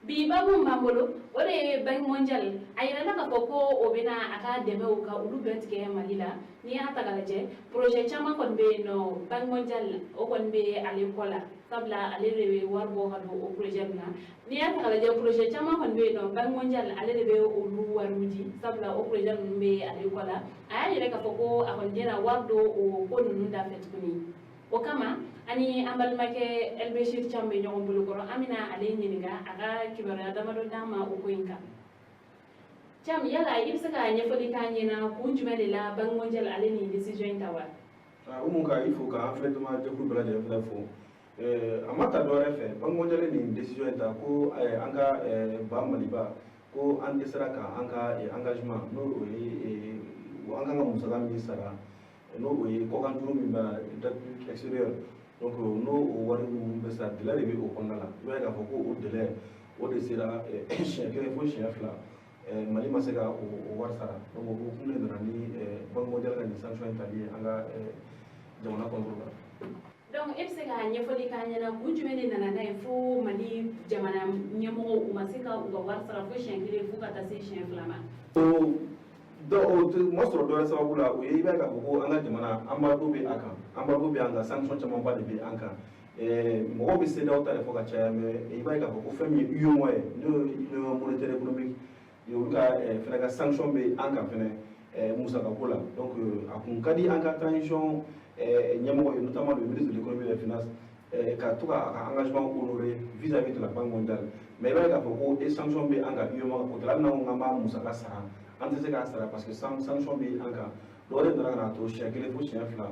Bi babu b'an bolo, o de ye Banque mondiale. A yirala k'a fɔ ko o bɛna a ka dɛmɛw ka olu bɛɛ tigɛ Mali la. N'i y'a ta k'a lajɛ, projet caman kɔni bɛ yen nɔ, Banque mondiale o kɔni bɛ ale kɔ la, sabula ale de bɛ wari bɔ ka don o projet ninnu na. N'i y'a ta k'a lajɛ, projet caman kɔni bɛ yen nɔ, Banque mondiale ale de bɛ olu wariw di, sabula o projet ninnu bɛ ale kɔ la. A y'a yira k'a fɔ ko a kɔni tɛna wari don o ko ninnu da fɛ tuguni. O kama, ani an balimakɛ Elbechir Thiam bɛ ɲɔgɔn bolo kɔrɔ, an bɛna ale ɲininka a ka kibaruya damadɔ d'an ma o ko in kan. Thiam, yala i bɛ se ka ɲɛfɔli k'an ɲɛna, kun jumɛn de la Banque mondiale ale nin décision in ta wa? Umu, ka i fo, k'an filɛ jama jɛkulu bɛɛ lajɛlen fɛnɛ fo. A ma ta dɔwɛrɛ fɛ, Banque mondiale nin décision in ta ko an ka ba Maliba ko an dɛsɛra ka an ka engagement, n'o o ye an kan ka musaka min sara, n'o o ye kɔkan juru min b'a dette publique extérieure. Donc n'o o wari minnu bɛ sara, délai de bɛ o kɔnɔna la. I b'a ye k'a fɔ ko o délai o de sera siɲɛ kelen fo siɲɛ fila, Mali ma se ka o wari sara. Donc o hukumu de nana ni Banque mondiale ka nin sanction in tali ye an ka jamana contre la. Donc e bɛ se ka ɲɛfɔli k'an ɲɛna, kun jumɛn de nana n'a ye fo Mali jamana ɲɛmɔgɔw u ma se ka u ka wari sara fo siɲɛ kelen fo ka taa se siɲɛ fila ma? O dɔ o tɛ ma sɔrɔ dɔwɛrɛ sababu la, o ye i b'a ye k'a fɔ ko an ka jamana, embargo bɛ a kan, embargo bɛ an kan, sanction camanba de bɛ an kan. Mɔgɔw bɛ CEDEAO ta de fɔ ka caya, mais i b'a ye k'a fɔ ko fɛn min ye UEMOA ye, n'o ye Union monétaire économique ye, olu ka fɛnɛ ka sanction bɛ an kan fɛnɛ musakako la. Donc a kun ka di an ka transition ɲɛmɔgɔ ye, notamment le ministre de l'Économie et des Finances, ka to ka a ka engagement honorer vis-à-vis de la Banque mondiale. Mais i b'a ye k'a fɔ ko e sanction bɛ an kan UEMOA côté la, hali n'an ko k'an b'a musaka sara, an tɛ se k'a sara parce que sanction bɛ an kan. Donc o de nana ka na to siɲɛ kelen fo siɲɛ fila,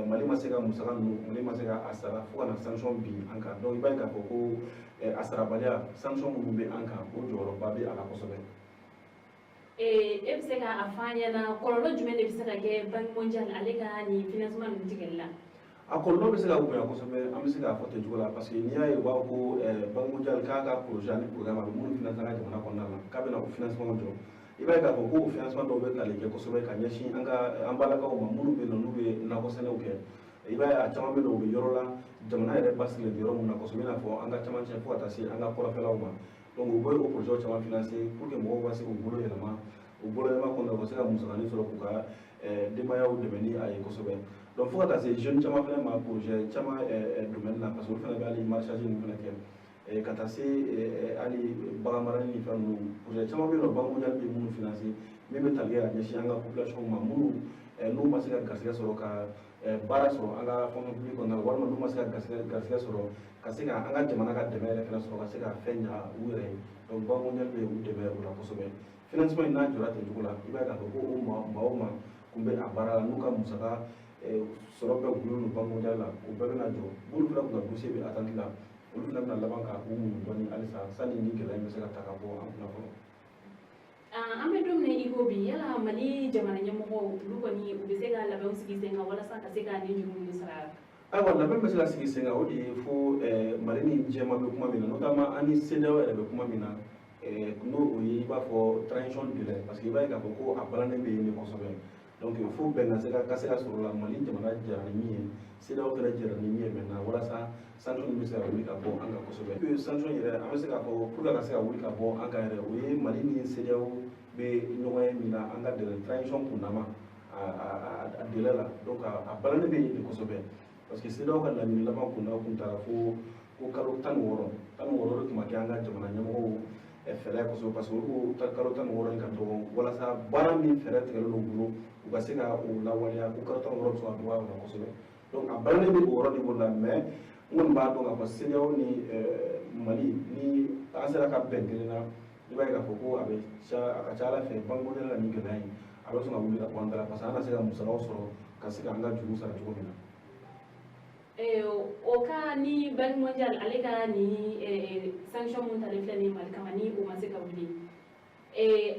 Mali ma se ka musaka ninnu, Mali ma se ka a sara fo ka na sanction bin an kan. Donc i b'a ye k'a fɔ ko a sarabaliya, sanction minnu bɛ an kan, o jɔyɔrɔba bɛ a la kosɛbɛ. E bɛ se ka a fɔ an ɲɛna, kɔlɔlɔ jumɛn de bɛ se ka kɛ Banque mondiale ale ka nin financement ninnu tigɛli la? A kɔlɔlɔ bɛ se ka bonya kosɛbɛ, an bɛ se k'a fɔ ten cogo la, parce que n'i y'a ye u b'a fɔ ko Banque mondiale k'a ka projet ani programme a bɛ minnu financer an ka jamana kɔnɔna la, k'a bɛna o financement jɔ, i b'a ye k'a fɔ ko o financement dɔw bɛ tali kɛ kosɛbɛ ka ɲɛsin an ka an balakaw ma minnu bɛ yen nɔ, n'u bɛ nakɔ sɛnɛw kɛ. I b'a ye a caman bɛ yen nɔ, u bɛ yɔrɔ la, jamana yɛrɛ basigilen tɛ yɔrɔ min na kosɛbɛ, i n'a fɔ an ka camancɛ fo ka taa se an ka kɔrɔfɛlaw ma. Donc u bɛ o projet caman financer pour que mɔgɔw ka se k'u bolo yɛlɛma, u bolo yɛlɛma kɔnɔna la, u ka se ka musakanin sɔrɔ k'u ka denbayaw dɛmɛ ni a ye kosɛbɛ. Donc fo ka taa se jeune caman fana ma projet caman domaine na, parce que olu fana bɛ hali maraîchage ninnu fana kɛ, ka taa se hali bagan marali ni fɛn ninnu. Projet caman bɛ yen nɔ, Banque mondiale bɛ minnu financer, min bɛ tali kɛ ka ɲɛsin an ka population ma, minnu n'u ma se ka garisɛgɛ sɔrɔ ka baara sɔrɔ an ka fonction publique kɔnɔna la, walima n'u ma se ka garisɛgɛ sɔrɔ ka se ka an ka jamana ka dɛmɛ yɛrɛ fana sɔrɔ ka se ka fɛn ɲa u yɛrɛ ye. Donc Banque mondiale bɛ u dɛmɛ o la kosɛbɛ. Financement in n'a jɔra ten cogo la, i b'a ye k'a fɔ ko o maa o maa kun bɛ a baara la, n'u ka musaka sɔrɔ bɛɛ gulonnen don Banque mondiale la, o bɛɛ bɛna jɔ. Minnu fana kun ka dossier bɛ attente la, olu fana bɛna laban ka u muɲu dɔɔni halisa sani ni gɛlɛya in bɛ se ka ta ka bɔ an kunna fɔlɔ. An bɛ don min na i ko bi, yala Mali jamana ɲɛmɔgɔw olu kɔni u bɛ se ka labɛnw sigi sen kan walasa ka se ka nin juru ninnu sara? Ayiwa, labɛn bɛ se ka sigi sen kan, o de ye fo Mali ni jɛma bɛ kuma min na, notamment an ni CEDEAO yɛrɛ bɛ kuma min na, n'o o ye i b'a fɔ transition délai, parce que i b'a ye k'a fɔ ko a balannen bɛ yen de kosɛbɛ. Donc fo bɛn ka se ka sɔrɔ la, Mali jamana jɛra ni min ye, CEDEAO fana jɛra ni min ye maintenant, walasa sanction bɛ se ka wuli ka bɔ an kan kosɛbɛ. Sanction yɛrɛ, an bɛ se k'a fɔ pour que a ka se ka wuli ka bɔ an kan yɛrɛ, o ye Mali ni CEDEAO bɛ ɲɔgɔn ye min na an ka délai transition kundama a délai la. Donc a balannen bɛ yen de kosɛbɛ, parce que CEDEAO ka laɲini laban kunda kun taara fo ko kalo 16, 16 de tun ma kɛ an ka jamana ɲɛmɔgɔw fɛɛrɛ ye kosɛbɛ, parce que olu ko kalo 16 in ka dɔgɔ walasa baara min fɛɛrɛ tigɛlen don u bolo, u ka se ka o lawaleya, ko kalo 16 bɛ sɔn ka dɔgɔya o la kosɛbɛ. Donc a balannen bɛ o yɔrɔ niveau la, mais n kɔni b'a dɔn k'a fɔ CEDEAO ni Mali ni an sera ka bɛn kelen na, i b'a ye k'a fɔ ko a bɛ ca, a ka ca Ala fɛ, Banque mondiale ka nin gɛlɛya in a bɛ sɔn ka wuli ka bɔ an da la, parce que an na se ka musakaw sɔrɔ ka se k'an ka juru sara cogo min na. O ka ni Banque mondiale ale ka ni sanction mun talen filɛ nin Mali kama, ni o ma se ka wuli,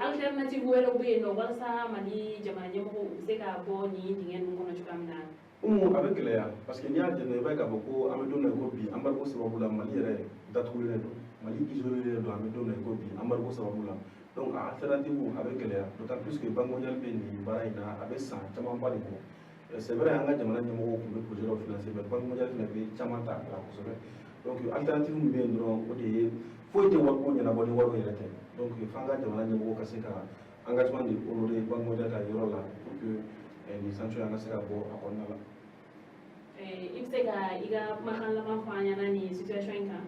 alternative wɛrɛw bɛ yen nɔ walasa Mali jamana ɲɛmɔgɔw u bɛ se ka bɔ nin dingɛ ninnu kɔnɔ cogoya min na? Umu, a bɛ gɛlɛya, parce que n'i y'a jateminɛ, i b'a ye k'a fɔ ko an bɛ don min na i ko bi, embargo sababu la, Mali yɛrɛ datugulen don, Mali isolé don, an bɛ don min na i ko bi, embargo sababu la. Donc a alternative a bɛ gɛlɛya, d'autant plus que Banque mondiale bɛ nin baara in na, a bɛ san camanba de bɔ. C'est vrai, an ka jamana ɲɛmɔgɔw tun bɛ projet dɔ financer, mais Banque mondiale fana bɛ caman ta a la kosɛbɛ. Donc alternative min bɛ yen dɔrɔn, o de ye Foyi tɛ wariko ɲɛnabɔ ni wari yɛrɛ tɛ. Donc f'an ka jamana ɲɛmɔgɔw ka se ka engagement de honorer Banque mondiale ka yɔrɔ la pour que nin sanction an ka se ka bɔ a kɔnɔna la. I bɛ se ka i ka kumakan laban fɔ an ɲɛna nin situation in kan?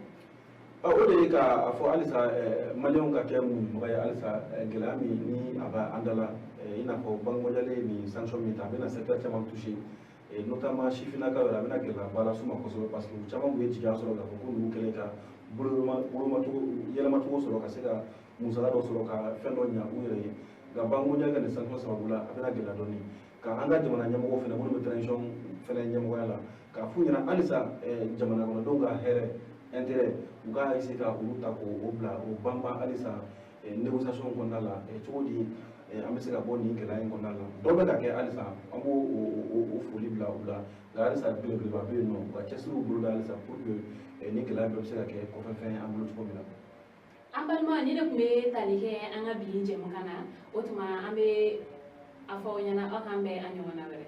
O de ye k'a fɔ halisa Maliyɛnw ka kɛ muɲubaga ye halisa. Gɛlɛya min ni a b'an da la, i n'a fɔ Banque mondiale ye nin sanction min ta, a bɛna secteur caman toucher, notamment sifinnakaw yɛrɛ, a bɛna gɛlɛyaba las'u ma kosɛbɛ, parce que u caman tun ye jigiya sɔrɔ k'a fɔ ko ninnu kɛlen ka bolomacogo yɛlɛmacogo sɔrɔ ka se ka musaka dɔ sɔrɔ ka fɛn dɔ ɲa u yɛrɛ ye. Nka Banque mondiale ka nin sanction sababu la, a bɛna gɛlɛya dɔɔnin. Ka an ka jamana ɲɛmɔgɔw fɛnɛ, minnu bɛ transition fɛnɛ ɲɛmɔgɔya la, k'a f'u ɲɛna halisa, jamana kɔnɔdenw ka hɛrɛ, intérêt, u k'a essayer ka olu ta k'o bila o banban halisa négociation kɔnɔna la. Cogo di an bɛ se ka bɔ nin gɛlɛya in kɔnɔna la? Dɔ bɛ ka kɛ halisa, an b'o o foli bila u la, nka halisa belebeleba bɛ yen nɔ, u ka cɛsiriw boloda halisa pour que ni gɛlɛya bɛɛ bɛ se ka kɛ kɔfɛfɛn ye an bolo cogo min na. An balima, ni ne tun bɛ tali kɛ an ka bi jɛmukan na, o tuma an bɛ a fɔ aw ɲɛna, aw k'an bɛn an ɲɔgɔnna wɛrɛ.